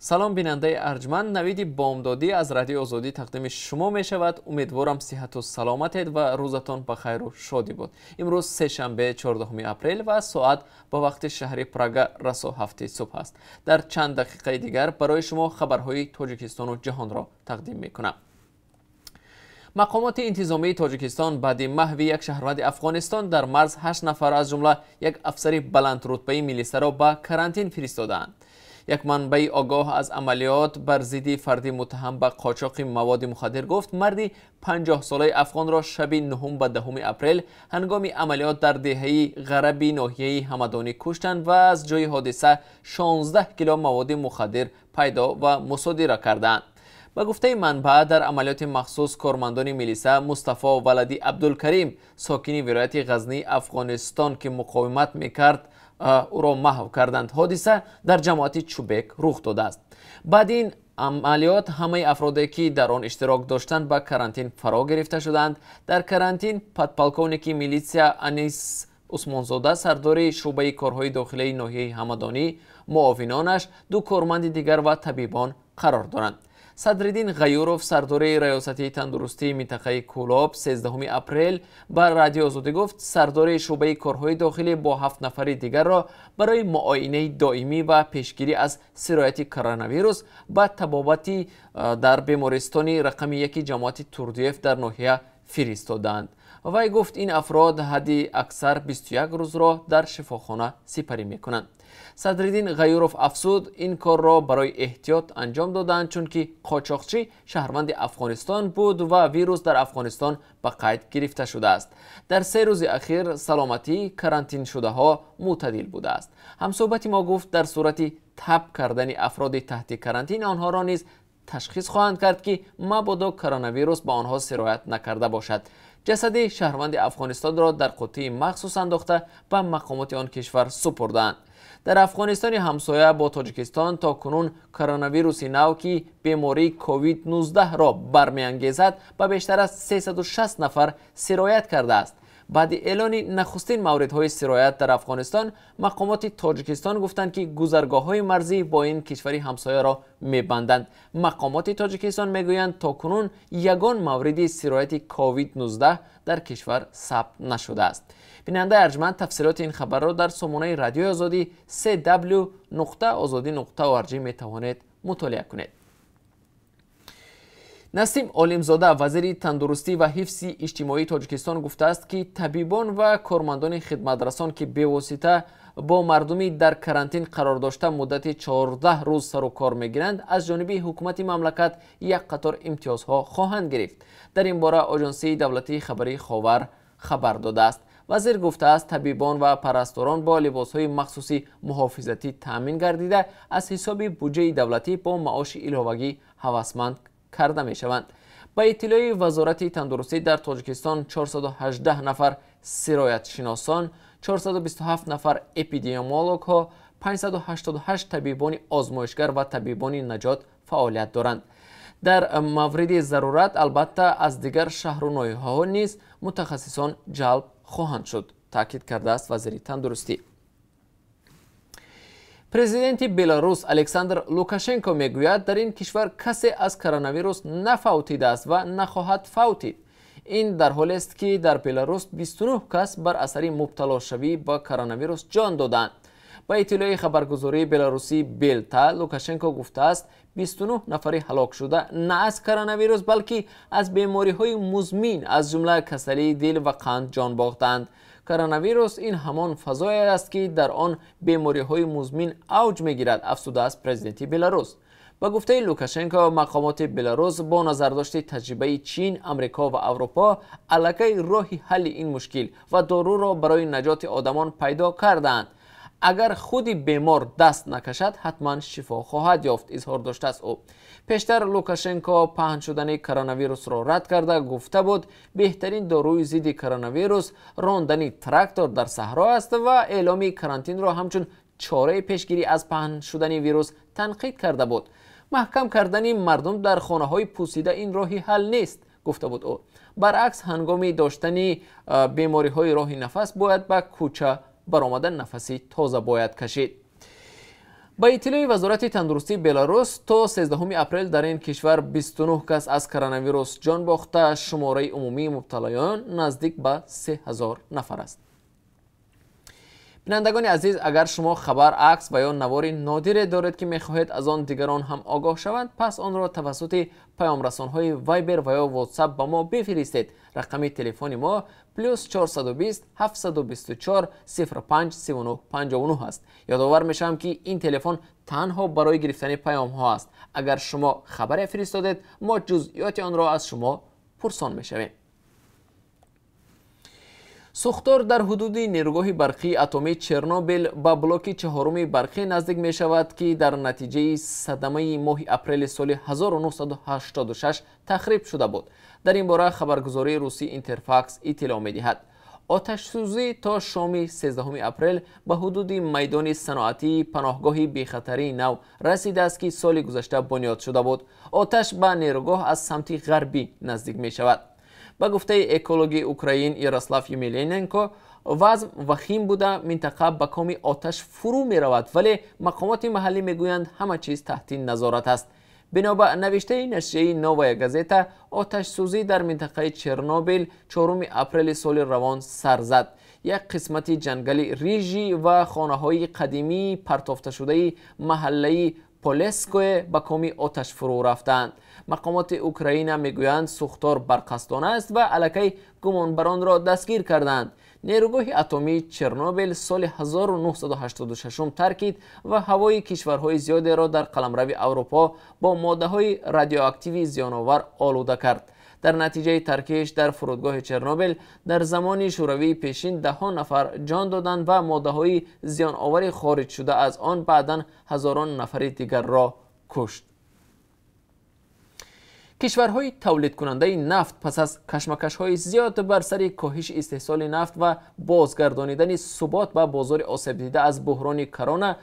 Салом, бинандаи арҷманд. Навиди бомдодӣ аз Радиои Озодӣ тақдими шумо мешавад. Умедворам, сиҳату саломатед ва рӯзатон ба хайру шодӣ буд. Имрӯз сешанбе, 14 апрел, ва соат ба вақти шаҳри Прага расо 7-и субҳ аст. Дар чанд дақиқаи дигар барои шумо хабарҳои Тоҷикистону ҷаҳонро тақдим мекунам. Мақомоти интизомии Тоҷикистон баъди маҳви як шаҳрванди Афғонистон дар марз ҳашт нафар, аз ҷумла як афсари баландрутбаи милисаро ба карантин фиристодаанд. Як манбаи огоҳ аз амалиёт бар зидди фарди муттаҳам ба қочоқи маводи мухаддир гуфт, марди 50-солаи афғонро шаби 9 ба 10 апрел ҳангоми амалиёт дар деҳаи Ғараби ноҳияи Ҳамадонӣ куштанд ва аз ҷои ҳодиса 16 кило маводи мухаддир пайдо ва мусодира кардаанд. Ба гуфтаи манбаъ, дар амалиёти махсус кормандони милиса Мустафо валади Абдулкарим, сокини вилояти Ғазнии Афғонистон, ки муқовимат мекард, ӯро маҳв карданд. Ҳодиса дар ҷамоати Чӯбек рух додааст. Баъди ин амалиёт ҳамаи афроде, ки дар он иштирок доштанд, ба карантин фаро гирифта шуданд. Дар карантин подполковники милитсия Анис Усмонзода, сардори шӯъбаи корҳои дохилаи ноҳияи Ҳамадонӣ, муовинонаш, ду корманди дигар ва табибон қарор доранд. Садриддин Ғаюров, сардори раёсати тандурустии минтақаи Кӯлоб, 13 апрел ба Радиои Озодӣ гуфт, сардори шӯъбаи корҳои дохилӣ бо ҳафт нафари дигарро барои муоинаи доимӣ ва пешгирӣ аз сирояти коронавирус ба табобати дар бемористони рақами 1 ҷамоати Турдиев дар ноҳия фиристодаанд. Вай гуфт, ин афрод ҳадди аксар 21 рӯзро дар шифохона сипарӣ мекунанд. Садриддин Ғаюров афзуд, ин корро барои эҳтиёт анҷом доданд, чунки қочоқчӣ шаҳрванди Афғонистон буд ва вирус дар Афғонистон ба қайд гирифта шудааст. Дар 3 рӯзи ахир саломатии карантиншудаҳо мӯътадил будааст. Ҳамсӯҳбати мо гуфт, дар сурати таб кардани афроди таҳти карантин онҳоро низ ташхис хоҳанд кард, ки мабодо коронавирус ба онҳо сироят накарда бошад. Ҷасади шаҳрванди Афғонистонро дар қуттии махсус андохта, ба мақомоти он кишвар супурдаанд. Дар Афғонистони ҳамсоя бо Тоҷикистон то кунун коронавируси нав, ки бемории COVID-19-ро бармеангезад, ба бештар аз 360 нафар сироят кардааст. Баъди эълони нахустин мавридҳои сироят дар Афғонистон мақомоти Тоҷикистон гуфтанд, ки гузаргоҳҳои марзӣ бо ин кишвари ҳамсояро мебанданд. Мақомоти Тоҷикистон мегӯянд, то кунун ягон мавриди сирояти COVID-19 дар кишвар сабт нашудааст. Бинандаи арҷманд, тафсилоти ин хабарро дар сомонаи Радиои Озодӣ cw.ozodi.org метавонед мутолиа кунед. Насим Олимзода, вазири тандурустӣ ва ҳифзи иҷтимоии Тоҷикистон, гуфтааст, ки табибон ва кормандони хидматрасон, ки бевосита бо мардуми дар карантин қарор дошта муддати 14 рӯз сару кор мегиранд, аз ҷониби ҳукумати мамлакат як қатор имтиёзҳо хоҳанд гирифт. Дар ин бора Оҷонсии давлатии хабарии Ховар хабар додааст. Вазир гуфтааст, табибон ва парасторон бо либосҳои махсуси муҳофизатӣ таъмин гардида, аз ҳисоби буҷаи давлатӣ бо маоши иловагӣ ҳавасманд карда мешаванд. Ба иттилои Вазорати тандурустӣ, дар Тоҷикистон 418 нафар сироятшиносон, 427 нафар эпидемиологҳо, 588 табибони озмоишгар ва табибони наҷот фаъолият доранд. Дар мавриди зарурат, албатта, аз дигар шаҳру ноҳияҳо низ мутахассисон ҷалб хоҳанд шуд, таъкид кардааст вазири тандурустӣ. Президенти Беларус Александр Лукашенко мегӯяд, дар ин кишвар касе аз коронавирус нафавтидааст ва нахоҳад фавтид. Ин дар ҳолест, ки дар Беларус 29 кас бар асари мубталошавӣ ба коронавирус ҷон доданд. Ба иттилои хабаргузории беларусии Белта, Лукашенко гуфтааст, 29 нафари ҳалокшуда на аз коронавирус, балки аз бемориҳои музмин, аз ҷумла касалии дил ва қанд ҷон бохтанд. Коронавирус ин ҳамон фазое аст, ки дар он бемориҳои музмин авҷ мегирад, афзудааст президенти Беларус. Ба гуфтаи Лукашенко, мақомоти Беларус бо назардошти таҷрибаи Чин, Амрико ва Аврупо аллакай роҳи ҳалли ин мушкил ва доруро барои наҷоти одамон пайдо кардаанд. Агар худи бемор даст накашад, ҳатман шифо хоҳад ёфт, изҳор доштааст ӯ. Пештар Лукашенко паҳн шудани коронавирусро рад карда, гуфта буд, беҳтарин доруи зидди коронавирус рондани трактор дар саҳро аст ва эъломи карантинро ҳамчун чораи пешгирӣ аз паҳн шудани вирус танқид карда буд. Маҳкам кардани мардум дар хонаҳои пусида ин роҳи ҳал нест, гуфта буд ӯ. Баръакс, ҳангоми доштани бемориҳои роҳи нафас бояд ба кӯча баромада, нафаси тоза бояд кашид. Ба иттилои Вазорати тандурустии Беларус, то 13 апрел дар ин кишвар 29 кас аз коронавирус ҷон бохта, шумораи умумии мубталоён наздик ба 3000 нафар аст. Бинандагони азиз, агар шумо хабар, акс ва ё навори нодире доред, ки мехоҳед аз он дигарон ҳам огоҳ шаванд, пас онро тавассути паёмрасонҳои Viber ва ё WhatsApp ба мо бифиристед. Рақами телефони мо плюс 420 724 05 39 59 аст. Ёдовар мешавам, ки ин телефон танҳо барои гирифтани паёмҳо аст. Агар шумо хабаре фиристодед, мо ҷузъиёти онро аз шумо пурсон мешавем. Сӯхтор дар ҳудуди нерӯгоҳи барқии атомии Чернобил ба блоки чаҳоруми барқӣ наздик мешавад, ки дар натиҷаи садамаи моҳи апрели соли 1986 тахриб шуда буд. Дар ин бора хабаргузории русӣ Интерфакс иттилоъ медиҳад. Оташсӯзӣ то шоми 13 апрел ба ҳудуди майдони саноатии паноҳгоҳи бехатарии нав расидааст, ки соли гузашта бунёд шуда буд. Оташ ба нерӯгоҳ аз самти ғарбӣ наздик мешавад. Ба гуфтаи экологи Украин Ярослав Емельяненко, вазъ вахим буда, минтақа ба коми оташ фурӯ меравад, вале мақомоти маҳаллӣ мегӯянд, ҳама чиз таҳти назорат аст. Бино ба навиштаи нашрияи Новая газета, оташсӯзӣ дар минтақаи Чернобил 4 апрели соли равон сар зад. Як қисмати ҷангали Рижӣ ва хонаҳои қадимии партофташудаи маҳаллаи Полеское ба коми оташ фурӯ рафтаанд. Мақомоти Украина мегӯянд, сӯхтор барқасдона аст ва аллакай гумонбаронро дастгир карданд. Нерӯгоҳи атомии Чернобил соли 1986 таркид ва ҳавои кишварҳои зиёдеро дар қаламрави Аврупо бо моддаҳои радиоактиви зиёновар олуда кард. Дар натиҷаи таркиш дар фурудгоҳи Чернобил дар замони Шӯравии пешин даҳҳо нафар ҷон доданд ва моддаҳои зиёновари хориҷшуда аз он баъдан ҳазорон нафари дигарро кушт. Кишварҳои тавлидкунандаи нафт пас аз кашмакашҳои зиёд бар сари коҳиши истеҳсоли нафт ва бозгардонидани субот ба бозори осебдида аз буҳрони корона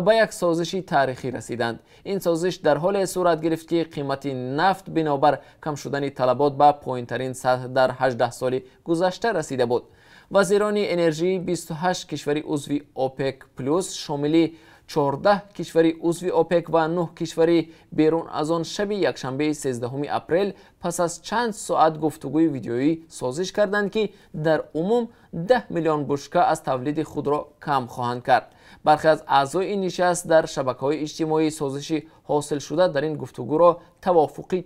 ба як созиши таърихӣ расиданд. Ин созиш дар ҳоле сурат гирифт, ки қимати нафт бинобар кам шудани талабот ба поинтарин сатҳ дар 18 соли гузашта расида буд. Вазирони энержии 28 кишвари узви ОПЕК плюс, шомили 14 кишвари узви ОПЕК ва 9 кишвари берун аз он, шаби якшанбеи 13 апрел пас аз чанд соат гуфтугӯи видеоӣ созиш карданд, ки дар умум 10 миллион бушка аз тавлиди худро кам хоҳанд кард. Бархе аз аъзои ин нишаст дар шабакаҳои иҷтимоӣ созиши ҳосилшуда дар ин гуфтугӯро тавофуқи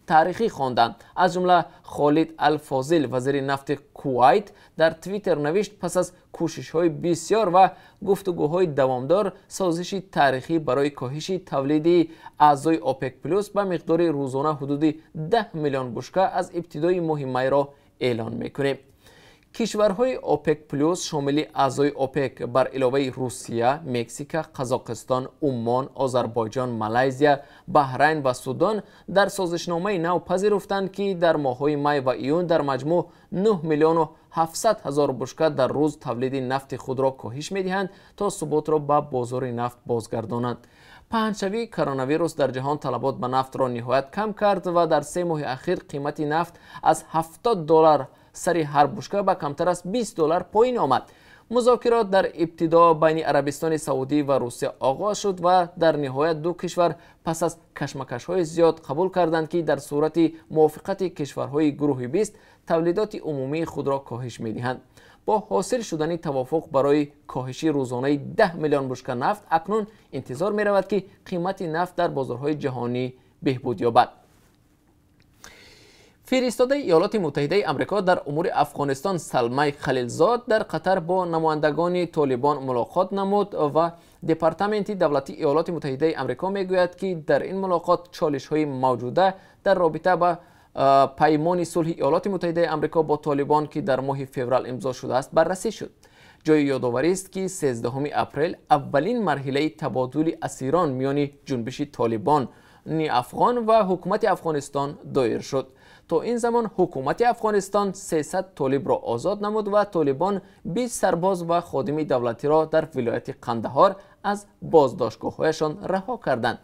таърихӣ хонданд. Аз ҷумла Холид Алфозил, вазири нафти Кувайт, дар Твиттер навишт: «Пас аз кӯшишҳои бисёр ва гуфтугӯҳои давомдор созиши таърихӣ барои коҳиши тавлиди аъзои ОПЕК плюс ба миқдори рӯзона ҳудуди 10 миллион бушка аз ибтидои моҳи майро эълон мекунем». Кишварҳои ОПЕК плюс, шомили аъзои ОПЕК бар иловаи Русия, Мексика, Қазоқистон, Уммон, Озарбойҷон, Малайзия, Баҳрайн ва Судон, дар созишномаи нав пазируфтанд, ки дар моҳҳои май ва июн дар маҷмӯъ 9 миллиону 700 ҳазор бушка дар рӯз тавлиди нафти худро коҳиш медиҳанд, то суботро ба бозори нафт бозгардонанд. Паҳншавии коронавирус дар ҷаҳон талабот ба нафтро ниҳоят кам кард ва дар 3 моҳи ахир қимати нафт аз 70 доллар сари ҳар бушка ба камтар аз 20 доллар поин омад. Музокирот дар ибтидо байни Арабистони Саудӣ ва Русия оғоз шуд ва дар ниҳоят ду кишвар пас аз кашмакашҳои зиёд қабул карданд, ки дар сурати мувофиқати кишварҳои гурӯҳи 20 тавлидоти умумии худро коҳиш медиҳанд. Бо ҳосил шудани тавофуқ барои коҳиши рӯзонаи 10 миллион бушка нафт, акнун интизор меравад, ки қимати нафт дар бозорҳои ҷаҳонӣ беҳбуд ёбад. Фиристодаи Иёлоти Муттаҳидаи Амрико дар умури Афғонистон Салмай Халилзод дар Қатар бо намояндагони Толибон мулоқот намуд ва Департаменти давлатии Иёлоти Муттаҳидаи Амрико мегӯяд, ки дар ин мулоқот чолишҳои мавҷуда дар робита ба паймони сулҳи Иёлоти Муттаҳидаи Амрико бо Толибон, ки дар моҳи феврал имзо шудааст, баррасӣ шуд. Ҷои ёдоварист, ки 13 апрел аввалин марҳилаи табодули асирон миёни ҷунбиши Толибони афғон ва ҳукумати Афғонистон доир шуд. То ин замон ҳукумати Афғонистон 300 толибро озод намуд ва Толибон 20 сарбоз ва ходими давлатиро дар вилояти Қандаҳор аз боздоштгоҳҳояшон раҳо карданд.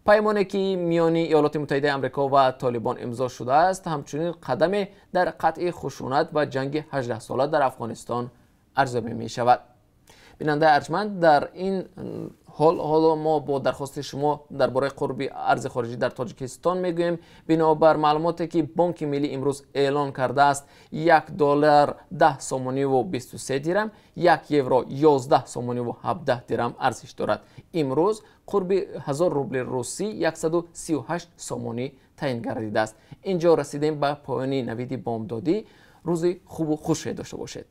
Паймоне, ки миёни Иёлоти Муттаҳидаи Амрико ва Толибон имзо шудааст, ҳамчунин қадаме дар қатъи хушунат ва ҷанги 18сола дар Афғонистон арзёбӣ мешавад. Бинандаи арҷманд, дар ин ҳол ҳоло мо бо дархости шумо дар бораи қурби арзи хориҷӣ дар Тоҷикистон мегӯем. Бинобар маълумоте ки Бонки Миллӣ имрӯз эълон кардааст, 1 доллар 10 сомониву 23 дирам, 1 евро 11 сомониву 17 дирам арзиш дорад. Имрӯз қурби 1000 рубли русӣ 138 сомонӣ таъин гардидааст. Инҷо расидем ба поёни навиди бомдодӣ. Рӯзи хубу хуше дошта бошед.